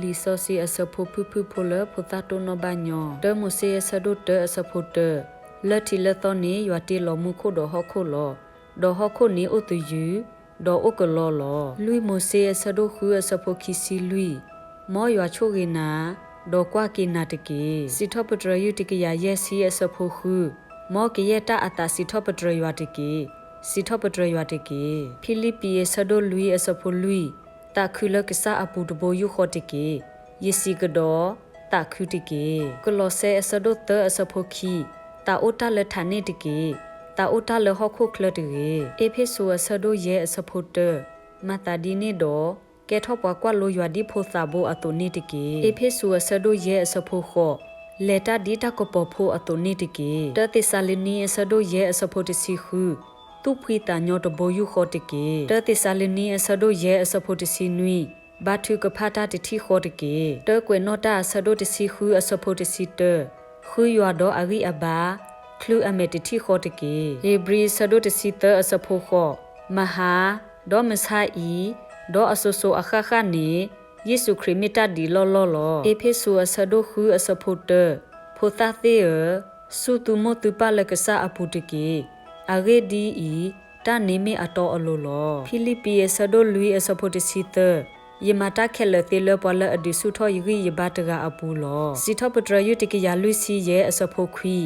လံာ်စီဆှံအဆၢဖိဖုၣ်ဖုၣ်ဖိလၢဖိသၣ်တိၢ်နီၣ်ဘၣ်ညီ, တၢမိၤၡ့အဆၢဒိၣ်တၢအဆၢဖိတၢ, လၢထံးလၢသီန့ၣ် ယွၤတ့လီၤမူခိၣ်ဒီးဟီၣ်ခိၣ်လီၤ. ဒီးဟီၣ်ခိၣ်န့ၣ်အိၣ်သယုၢ်, ဒီးအိၣ်ကလီလီၤ. လွံၢ်မိၤၡ့အဆၢဒိၣ်ဃုအဆၢဖိခံဆံလွံၢ်, မ်ယွၤဆိၣ်ဂ့ၤနၤ, ဒီးကွၢ်က့ၤနၤတက့ၢ်. စံးထီၣ်ပတြၢၤယုၢ်တကယၤယဲၢ်ဆံအဆၢဖိဃု, မ်ကယဲၢ်တၢ်အသးစံးထီၣ်ပတြၢၤယွၤတက့ၢ်. စံးထီၣ်ပတြၢၤယွၤတက့ၢ်. ဖံလံးပံၤအဆၢဒိၣ်လွံၢ်အဆၢဖိလွံၢ်, သးခုလၢကစၢ်အပူၤတဘိယူၢ်ဃီတက့ၢ်. ယစံးကဒီး, သးခုတက့ၢ်. ကလီးစဲအဆၢဒိၣ်သၢအဆၢဖိခံ, သးအိၣ်တၢ်လၢထးန့ၣ်တက့ၢ်. သးအိၣ်တၢ်လၢဟီၣ်ခိၣ်ချၢတဂ့ၤ. အ့းဖ့းစူးအဆၢဒိၣ်ယဲၢ်အဆၢဖိတၢ, မၤသးဒ်န့ၣ်ဒီး, ကဲထီၣ်ပှၤကွၢ်လိယွၤဒ်ဖိသးဘိအသိးန့ၣ်တက့ၢ်. အ့းဖ့းစူးအဆၢဒိၣ်ယဲၢ်အဆၢဖိဃိး, လဲၤတၢ်ဒ်တၢ်ကပီၤဖိအသိးန့ၣ်တက့ၢ်. တၢသ့းစၤလနံအဆၢဒိၣ်ယဲၢ်အဆၢဖိတဆံဃု, သူၣ်ဖှံသးညီတဘိယူၢ်ဃီတက့ၢ်. တၢသ့းစၤလနံအဆၢဒိၣ်ယဲၢ်အဆၢဖိတဆံနွံ, ဘါထုကဖၣ်တၢ်တထံၣ်ဃီတက့ၢ်. တၢကွဲးနီၣ်တၢ်အဆၢဒိၣ်တဆံဃုအဆၢဖိတဆံတၢ, ဃုယွၤဒီးအဂံၢ်အဘါ, ချုးအမဲာ်တထံၣ်ဃီတက့ၢ်. ဧ့ၤဘြံၤအဆၢဒိၣ်တဆံသၢအဆၢဖိဃိး, မဟါ, ဒီးမဆါအံၤ, ဒီးအစိၤစိၤအဃၣ်ဃၣ်န့ၣ်, ယ့ၣ်ၡူးခရံာ်မ့ၢ်တၢ်ဒံးလီၢ်လီၢ်လီၤ. အ့းဖ့းစူးအဆၢဒိၣ်ဃုအဆၢဖိတၢ, ဖိသၣ်သ့ၣ်ဧၢ, စူၢ်သုမိၢ်သုပၢ်လၢကစၢ်အပူၤတက့ၢ်. အဂ့ၢ်ဒ်အံၤ, တၢ်န့ၣ်မ့ၢ်အတီအလိၤလီၤ. ဖံလံးပံၤအဆၢဒိၣ်လွံၢ်အဆၢဖိတဆံသၢ, ယမၤတၢ်ခဲလၢာ်သ့လၢပှၤလၢအဒုးဆူၣ်ထီၣ်ယဂံၢ်ယဘါတဂၤအပူၤလီၤ. စံးထီၣ်ပတြၢၤယုၢ်တကယၤလွံၢ်ဆံယဲၢ်အဆၢဖိခွံ,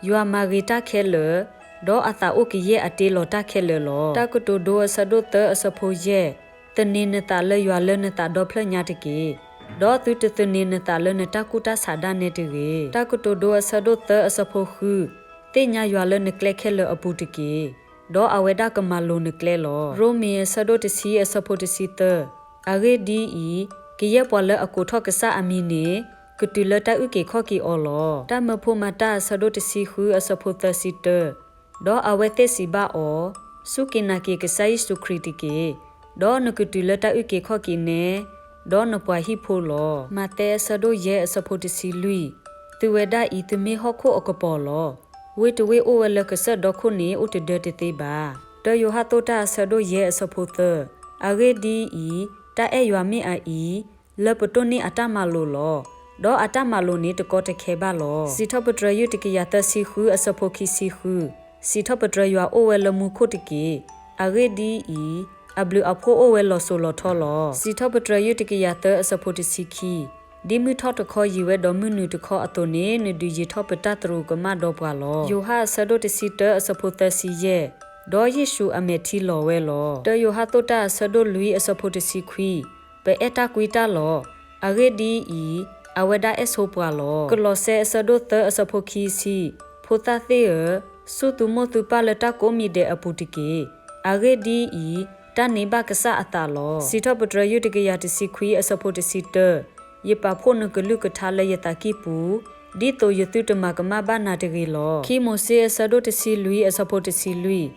ယွၤမၤဂ့ၤတၢ်ခဲလၢာ်, ဒီးအသးအိၣ်ကယဲၢ်အတ့လီၤတၢ်ခဲလၢာ်လီၤ. တၢ်ကတိၤဒိအဆၢဒိၣ်သၢအဆၢဖိယဲၢ်, သန့ၤနသးလၢယွၤလၢနသးဒီဖျၢၣ်ညါတက့ၢ်. ဒီးသုတသန့ၤနသးလၢနတၢ်ကူၣ်တၢ်ဆးဒၣ်နဲတဂ့ၤ. တၢ်ကတိၤဒိအဆၢဒိၣ်သၢအဆၢဖိဃု, သ့ၣ်ညါယွၤလၢနကျဲခဲလၢာ်အပူၤတက့ၢ်. ဒီးအဝဲဒၣ်ကမၤလိၤနကျဲလီၤ. ရိမ့ၤအဆၢဒိၣ်တဆံအဆၢဖိတဆံသၢ, အဂ့ၢ်ဒ်အံၤ, ကယဲၢ်ပှၤလၢအကိးထီၣ်ကစၢ်အမံၤန့ၣ်, ကတုၤလၢတၢ်အုၣ်က့ၤခီၣ်က့ၤအီၤလီၤ. တၢ်မၢဖိမၤတၢ်အဆၢဒိၣ်တဆံဃုအဆၢဖိသၢဆံတၢ, ဒီးအဝဲသ့ၣ်စံးဘၣ်အီၤ, စူၢ်က့ၤနာ်က့ၤကစၢ်ယ့ၣ်ၡူးခရံာ်တက့ၢ်. ဒီးနကတုၤလၢတၢ်အုၣ်က့ၤခီၣ်က့ၤနဲ, ဒီးနပှၤဟံၣ်ဖိလီၤ. မးသဲအဆၢဒိၣ်ယဲၢ်အဆၢဖိတဆံလွံၢ်, သုဝဲဒၣ်အံၤ သုမ့ၢ်ဟီၣ်ခိၣ်အကပီၤလီၤ. ဝ့ၢ်တဝ့ၢ်အိၣ်ဝဲလၢကစၢၢ်ဒီခိၣ်န့ၣ် အိၣ်တဒၢတသ့ဘၣ်. တၢယိၤဟၣ်သိၣ်တၢ်အဆၢဒိၣ်ယဲၢ်အဆၢဖိသၢ, အဂ့ၢ်ဒ်အံၤ, တၢ်အဲၣ်ယွၤမ့ၢ်အအံၤ, လၢပတိၢ်န့ၢ်အတၢ်မၤလိာ်လီၤ. ဒီးအတၢ်မၤလိာ်န့ၣ်တကီတခဲဘၣ်လီၤ. စံးထီၣ်ပတြၢၤယုၢ်တကယၤသၢဆံဃုအဆၢဖိခံဆံဃု, စံးထီၣ်ပတြၢၤယွၤအိၣ်ဝဲလၢမူခိၣ်တက့ၢ်. အဂ့ၢ်ဒ်အံၤ, အဘျုးအဖှိၣ်အိၣ်ဝဲလီၤစိၤလီၤထီလီၤ. စံးထီၣ်ပတြၢၤယုၢ်တကယၤသၢအဆၢဖိတဆံခံ, ဒ်မုၢ်ထီၣ်တခီယံၤဝဲဒီးမုၢ်နုာ်တခီအသိးန့ၣ် နဒုးယံၤထီၣ်ပတၢ်သရူးကမၣ်ဒီးပှၤလီၤ. ယိၤဟၣ်အဆၢဒိၣ်တဆံတၢအဆၢဖိသၢဆံယဲၢ်, ဒီးယ့ၣ်ၡူးအမဲာ်ထံလီၤဝဲလီၤ. တၢယိၤဟၣ်သိၣ်တၢ်အဆၢဒိၣ်လွံၢ်အဆၢဖိတဆံခွံ, ပအဲၣ်တၢ်ကွံတၢ်လီၤ. အဂ့ၢ်ဒ်အံၤ, အဝဲဒၣ်အဲၣ်ဆိပှၤလီၤ. ကလီးစဲအဆၢဒိၣ်သၢအဆၢဖိခံဆံ, ဖိသၣ်သ့ၣ်ဧၢ, စူၢ်သုမိၢ်သုပၢ်လၢတၢ်ကိးမံၤဒဲးအပူၤတက့ၢ်. အဂ့ၢ်ဒ်အံၤ, တၢ်န့ၣ်ဘၣ်ကစၢ်အသးလီၤ. စံးထီၣ်ပတြၢၤယုၢ်တကယၤတဆံခွံအဆၢဖိတဆံတၢ, ယပာ်ဖှိၣ်နကလုၢ်ကထါလၢယသးကံၢ်ပူၤ, ဒ်သိးယသုတမၤကမၣ်ဘၣ်နၤတဂ့ၤလီၤ. ခံမိၤၡ့အဆၢဒိၣ်တဆံလွံၢ်အဆၢဖိတဆံလွံၢ်,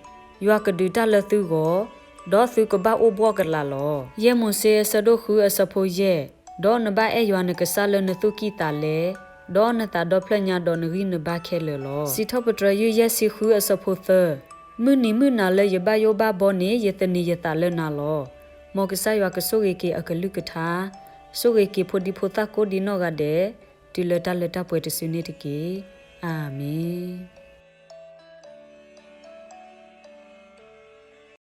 ယွၤကဒုးတၢ်လၢသုဂီၢ်, ဒီးသုကဘၣ်အိၣ်ဘှီၣ်ကလာ်လီၤ. ယဲၢ်မိၤၡ့အဆၢဒိၣ်ဃုအဆၢဖိယဲၢ်, ဒီးနဘၣ်အဲၣ်ယွၤနကစၢ်လၢနသူၣ်ကံၢ်သးလဲ, ဒီးနသးဒီဖျၢၣ်ညါဒီးနဂံၢ်နဘါခဲလၢာ်လီၤ. စံးထီၣ်ပတြၢၤယုၢ်ယဲၢ်ဆံဃုအဆၢဖိသၢ, မုၢ်နံၤမုၢ်နၤလၢယဘၣ်ယိၣ်ဘၣ်ဘီန့ၣ် ယသန့ၤယသးလၢနၤလီၤ. မ်ကစၢ်ယွၤကဆိၣ်ဂ့ၤက့ၤအကလုၢ်ကထါ, ဆိၣ်ဂ့ၤက့ၤဖိဒံဖိသၣ်ကိးဒံနီၢ်ဂၤဒဲး, တုၤလၢတၢ်လၢတၢ်ပှဲၤတစုန့ၣ်တက့ၢ်. အၤမ့ၣ်.